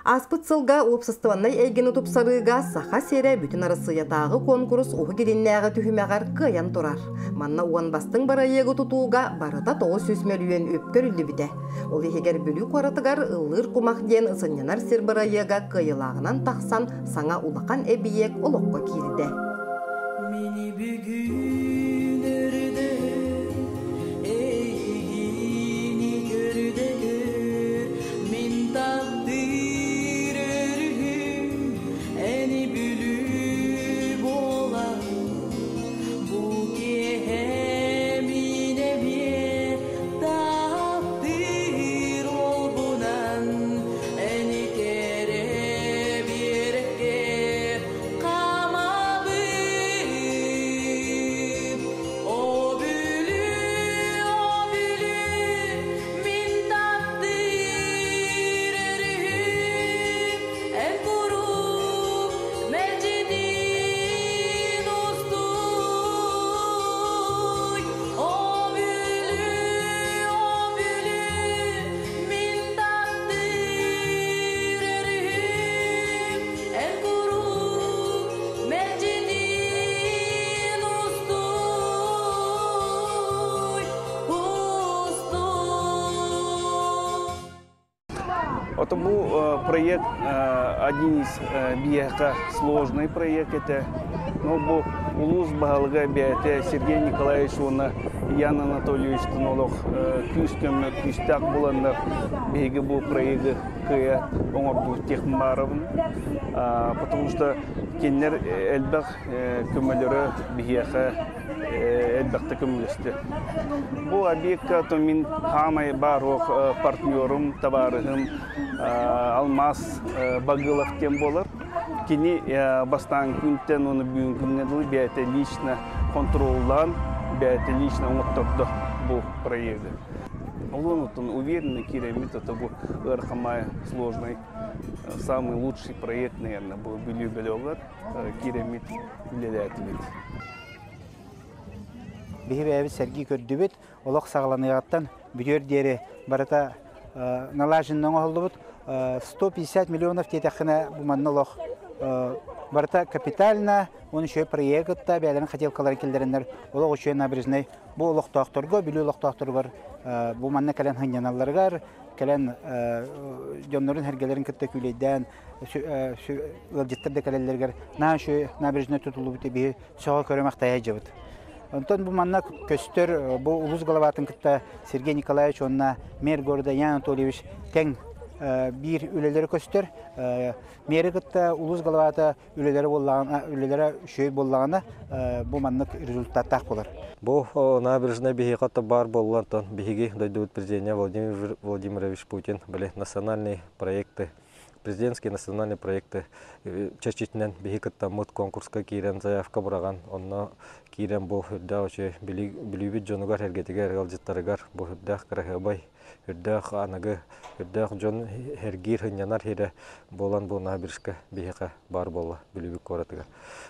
Ааспыт сылга уопсастыбаннай эйгэни тупсарыыга Саха сирэ бүтүн Арассыыйатааҕы куонкурус Уһук Илиннээҕи түһүмэҕэр кыайан турар. Манна 10 бастыҥ бырайыагы тутууга барыта 900 мөлүйүөн үп көрүллүбүтэ. Ол иһигэр Бүлүү куоратыгар Ыллыыр кумах диэн сынньанар сир бырайыага кыайыылааҕынан тахсан саҥа улахан эбийиэк олоххо киирдэ. Мини бүгүн өрдөһөр, эйигини көрдөһөр, мин таптыыр өрүһүм, эни Бүлүү буолар. Бу киэһэ мин эмиэ таптыыр уолбунан эни кэрэ биэрэккэ хаамабын. О Бүлүү, о Бүлүү, мин таптыыр өрүһүм, эн куруук мэлдьитин устуй. О Бүлүү, о Бүлүү, мин таптыыр өрүһүм, эн куруук мэлдьитин устуй, устуй. Это был проект, один из биһиэхэ сложный проект это. Но бу улуус баһылыга бэйэтэ Сергей Николаевич уонна Ян Анатольевич олох күүс көмө күүстээх буоланнар биһиги бу проегы кыайа оҥордубут диэхпин. Потому что кинилэр элбэх көмөлөрө биһиэхэ элбэхтэ көмөлөстө. Бу объектка то мин хаамай баар партнерум, табаарыһым Алмаз Багылов диэн буолар. Кини бастаан күнтэн оны бүгүн күҥҥэ дылы бэйэтэ лично контроллаан, бэйэтэ лично оҥоттордо бу проекты. Олонутун уверенно кииреммит, это бу ыарахамай сложный, самый лучший проект, наверное, бу Бүлүү бөлөҕөр кииреммит үлэлээтибит. Биһи бэйэбит сэргии көрдүбүт, олох саҕаланыаҕыттан бүтүөр диэри барыта налаженный оҥоһуллубут. 150 миллионов диэтэххинэ, бу манна олох барыта капитально, он еще проект бэйэлэрин хотелкаларын киллэрэннэр олох үчүгэй набережный бу олохтоохторго, Бүлүү олохтоохторугар бу манна кэлэн сынньаналларыгар, кэлэн дьоннорун сэргэлэрин кытта күүлэйдээн ыалдьыттар да кэлэллэригэр наһаа үчүгэй набережный тутуллубут биһи сөҕө көрө махтайа дьыбыт. Онтон бу манна көстөр бу улуус главатын кытта Сергей Николаевич уонна мэр города Ян Анатольевич тэҥ биир үлэлэри көстөр. Мэри кытта улуус главата үлэлэри буоллаҕына, үлэлэрэ үчүгэй буоллаҕына, бу маннык результаттаах буолар. Бу набережная биһиэхэ баар буоллантан биһиги дойдубут президенэ Владимир Владимирович Путин били национальные проекты, президентские национальные проекты чэрчитинэн биһи кыттаммыт конкурска киирэн заявка быраҕан, онно киирэн бу үрдээх үчүгэй Бүлүүбүт дьонугар сэргэтигэр, ыалдьыттарыгар бу үрдээх кыраһыабай, үрдээх аныгы, үрдээх дьон сэргиир, сынньанар сирэ буолан бу набережка биһиэхэ баар буолла Бүлүүбүт куоратыгар.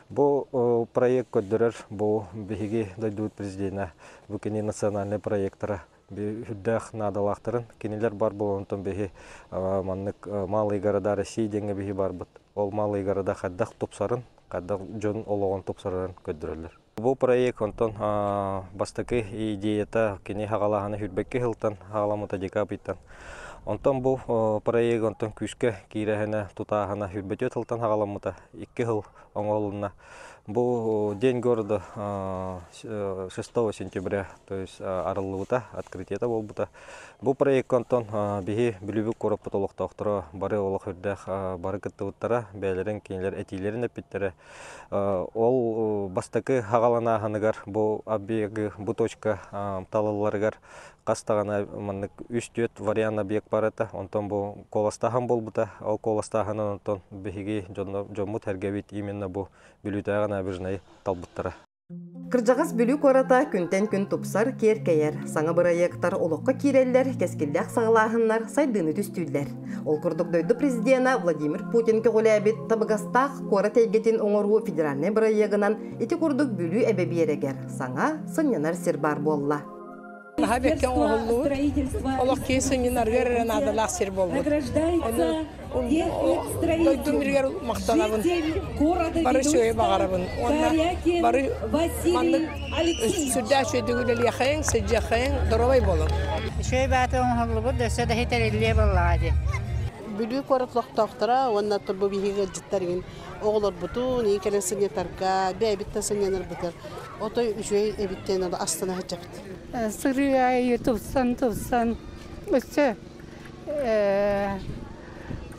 Бу проект көрдөрөр бу биһиги дойдубут президенэ бу кини национальный проектара үрдээх наадалаахтарын кинилэр бар буолонтон биһи маннык малые города России диэҥҥэ биһи барбыт. Ол малые города хайдах тупсарын, хайдах дьон олоҕун тупсарарын көрдөрөллөр. Бу проект онтон бастакы идеята кини хагалаһаны хүрбэкки сылтан хагаламмыта декабрьтан. Онтон бу проект онтон күүскэ киирэһинэ тутааһына хүрбэтүө тылтан хагаламмыта 2 сыл оҥоһулунна. Бу День города 6 сентября, то есть арыллыбыта, открытиета буолбута. Бу проектка онтон биһи Бүлүүбүт куораппыт олохтоохторо бары олох үрдээх бары кыттыбыттара, бэйэлэрин кинилэр этиилэрин эппиттэрэ. Ол бастакы хагаланааһыныгар бу объегы, бу точка талылларыгар хас даҕаны маннык үс-түөрт вариант объект бар этэ. Онтон бу куоластааһын буолбута. Ол куоластааһынан онтон биһиги дьоммут сэргэбит именно бу Бүлүүтээҕи набережнайы талбыттара. Кырдьаҕас Бүлүү куората күнтэн күн тупсар, киэркэйэр. Саҥа бырайыактар олоххо киирэллэр, кэскиллээх саҕалааһыннар сайдыыны түстүүллэр. Ол курдук дойду президенэ Владимир Путин көҕүлээбит табыгастаах куорат эйгэтин оҥоруу федеральнай бырайыагынан ити курдук Бүлүү эбэ биэрэгэр саҥа сынньанар сир баар буолла. Наһаа бэккэ оҥоһуллубут. Олох киһи сынньанарыгар эрэ наадалаах сир буолбут. Ону дойдум миригэр махтанабын. Бары үчүгэйи баҕарабын. Уонна бары маннык сүрдээх үчүгэйдик үлэлиэхэйиҥ, сылдьыаххайыҥ, доруобай буолуҥ. Үчүгэй баата оҥоһуллубут, өссө да иһитэриллиэ буоллаҕа дии. Бүлүү куорат олохтоохторо уонна бу биһиги ыалдьыттар игин оҕолорбутун иин кэлэн сынньатарга, бэйэбит да сынньанарбытыгар отой үчүгэй эбит диэн астына сылдьабыт. Сырыы аайы тупсан тупсан өссө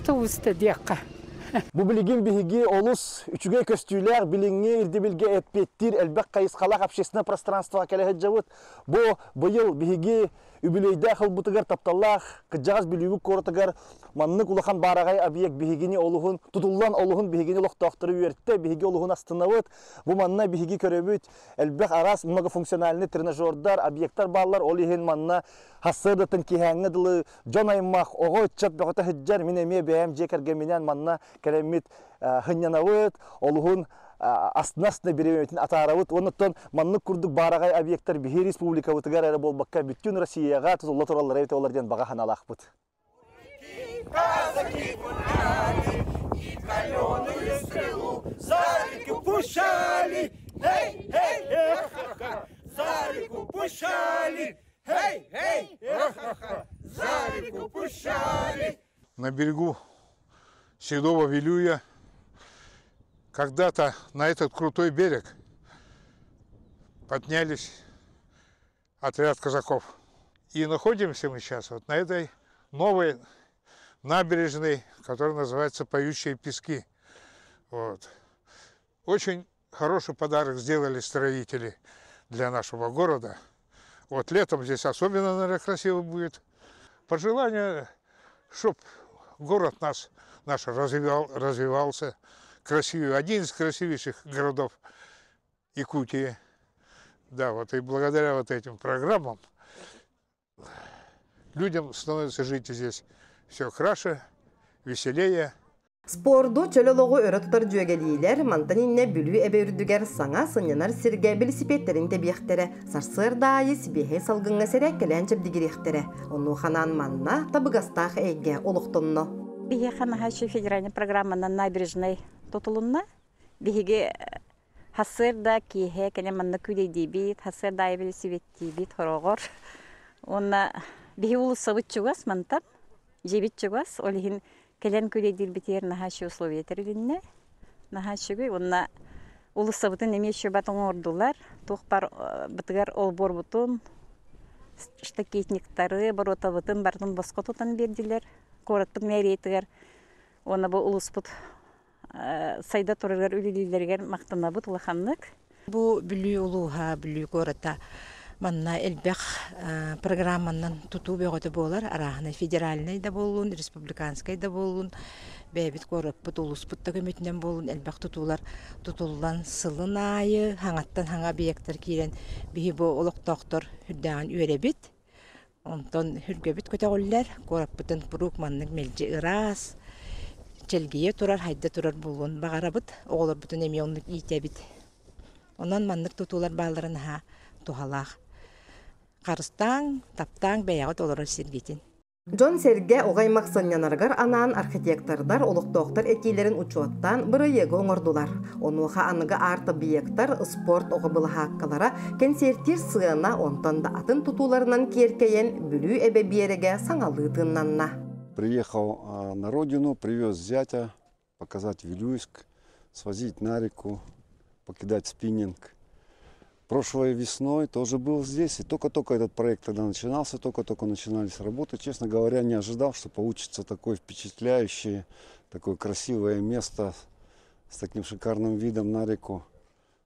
тубуста диэххэ. Бу билигин биһиги олус үчүгэй көстүүлээх билиҥҥи ирдэбилгэ эппиэттиир элбэх хайысхалаах общественное пространствоҕа кэлэ сылдьабыт. Бу быйыл биһиги үбүлүөйдээх ылбытыгар тапталлаах кырдьаҕас Бүлүүбүт куоратыгар маннык улахан баараҕай объект биһигини олуһун тутуллан олуһун биһигини олохтоохтору үөртэ, биһиги олуһун астынабыт. Бу манна биһиги көрөбүт элбэх араас многофункциональный тренажердар, объектар бааллар. Ол иһин манна сарсыардаттан киэһээҥҥэ дылы дьон аймах, оҕо ыччат бөҕөтө сылдьар. Мин эмиэ бэйэм дьиэ кэргэмминэн манна кэлэммит сынньанабыт, олуһун астына-астына бириэмэбитин атаарабыт. Оннуттан маннык курдук баараҕай объектар биһи республикабытыгар эрэ буолбакка, бүттүүн Россияҕа тутулла тураллара эбитэ олор диэн баҕа санаалаахпыт. Казаки гуляли и каленую стрелу за реку пущали. Эй, эй, эх-ха-ха, за реку пущали. Эй, эй, эх-ха-ха, за реку пущали. На берегу Седого Вилюя когда-то на этот крутой берег поднялись отряд казаков. И находимся мы сейчас вот на этой новой набережной, которая называется «Поющие пески». Вот. Очень хороший подарок сделали строители для нашего города. Вот летом здесь особенно, наверное, красиво будет. Пожелание, чтоб город наш развивался, красивый, один из красивейших городов Якутии. Да, вот и благодаря вот этим программам людям становится жить здесь все краше, веселее. Спорду чөл олоҕу өрө тутар дьүөгэлиилэр мантан иннэ Бүлүү эбэ үрдүгэр саҥа сынньанар сиргэ билисипиэттэрин тэбиэхтэрэ, сарсыарда аайы сибиэһэй салгыҥҥа сэрээккэлээн чэбдигириэхтэрэ. Онуоха анаан манна табыгастаах эйгэ олохтонно. Биһиэхэ наһаа федеральный программанан набережный тутулунна. Биһиги сарсыарда киэһэ кэлэн манна күүлэйдиибит, сарсыарда аайы велосипедтиибит хороҕор. Уонна биһи уулуссабыт чугас мантан, дьиэбит чугас, ол иһин кэлэн күүлэйдиирбитигэр наһаа үчүгэй условия тэрилиннэ. Наһаа үчүгэй. Уонна уулуссабытын эмиэ үчүгэй оҥордулар. Туох бар бытыгар олбуорбутун, штакетниктары, воротабытын барытын босхо тутан биэрдилэр. Куораппыт мэриятыгар уонна бу улууспут сайда турарыгар үлэлииллэригэр махтанабыт улаханнык. Бу Бүлүү улууһа, Бүлүү куората манна элбэх программанан тутуу бөҕөтө буолар. Арааһынай федеральнай да буоллун, республиканскай да буоллун, бэйэбит куораппыт, улууспут да көмөтүнэн буоллун элбэх тутуулар тутуллан сылын аайы хаҥаттан хаҥа объектар киирэн биһи бу олохтоохтор үрдээҕин үөрэбит. Онтон сүргэбит көтөҕүллэр, куораппытын куруук маннык мэлдьи ыраас, чэлгийэ турар, хайда турар буолуон баҕарабыт. Оҕолорбутун эмиэ оннук иитэбит. Онон маннык тутуулар бааллара наһаа туһалаах. Харыстааҥ, таптааҥ бэйэҕит олорор сиргитин. Дьон-сэргэ оҕо аймах сынньанарыгар анаан архитектордар олохтоохтор этиилэрин учуоттаан бырайыагы оҥордулар. Онуоха аныгы арт-объектар, спорт оҕо былаһааккалара, кэнсиэртиир сыана, онтон да атын тутууларынан киэркэйэн Бүлүү эбэ биэрэгэ саҥалыы тыыннанна. Приехал на родину, привез зятя, показать Вилюйск, свозить на реку, покидать спиннинг. Прошлой весной тоже был здесь, и только-только этот проект тогда начинался, только-только начинались работы. Честно говоря, не ожидал, что получится такое впечатляющее, такое красивое место с таким шикарным видом на реку.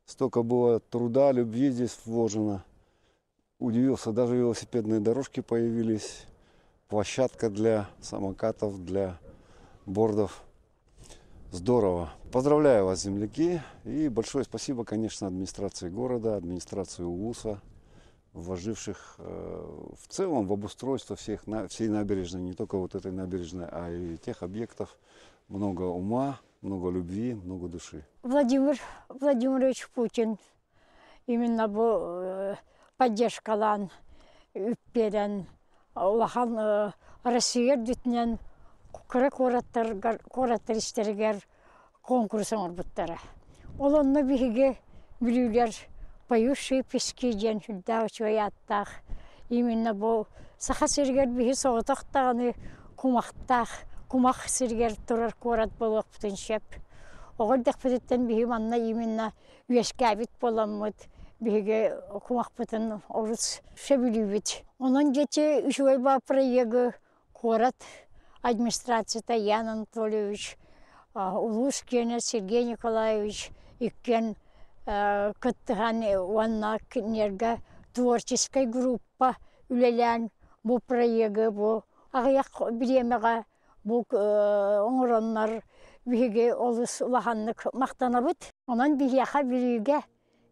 Столько было труда, любви здесь вложено. Удивился, даже велосипедные дорожки появились, площадка для самокатов, для бордов. Здорово. Поздравляю вас, земляки. И большое спасибо, конечно, администрации города, администрации улуса, вложивших в целом в обустройство всей набережной, не только вот этой набережной, а и тех объектов. Много ума, много любви, много души. Владимир Владимирович Путин именно бу поддержкалаан. Үп биэрэн улахан Россия үрдүтүнэн кыра куораттаргар куораттар истэригэр конкурс оҥорбуттара. Ол онно биһиги бүлүүлэр «Поющие пески» диэн сүрдээх үчүгэй ааттаах именно бу Саха сиригэр биһи соҕотох даҕаны кумахтаах кумах сиригэр турар куорат буолуохпутун сөп. Оҕо эрдэхпититтэн биһи манна именно үөскээбит буоламмыт биһиги кумахпытын олус сөбүлүүбүт. Онон дьэти үчүгэй баа проегы куорат администрацията Ян Анатольевич, улуус киэнэ Сергей Николаевич иккиэн кыттыһан уонна кинилэргэ творческай группа үлэлээн бу проегы бу аҕыйах бириэмэҕэ бу оҥороннор биһиги олус улаханнык махтанабыт. Онон биһиэхэ Бүлүүгэ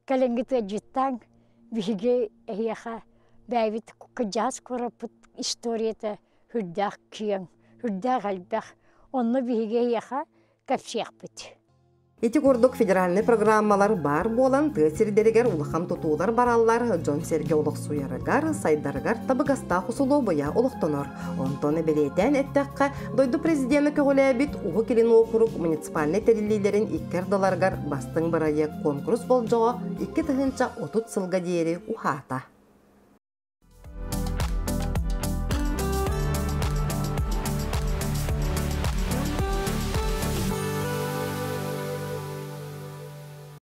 кэлиҥҥи ыалдьыттааҥ биһиги эһиэхэ бэйэбит кырдьаҕас куораппыт историята сүрдээх киэҥ, сүрдээх элбэх. Онно биһиги эһиэхэ кэпсиэхпит. Ити курдук федеральнай программалар баар буолан тыа сирдэригэр улахан тутуулар бараллар, дьон-сэргэ олохсуйарыгар, сайдарыгар табыгастаах усулуобуйа олохтонор. Онтон бэлиэтээн эттэххэ, дойду президенэ көҕүлээбит Уһук Илин уокурук муниципальнай тэриллиилэрин икки ардыларыгар бастыҥ бырайыак конкурс болдьоҕо 2030 сылга диэри уһаата.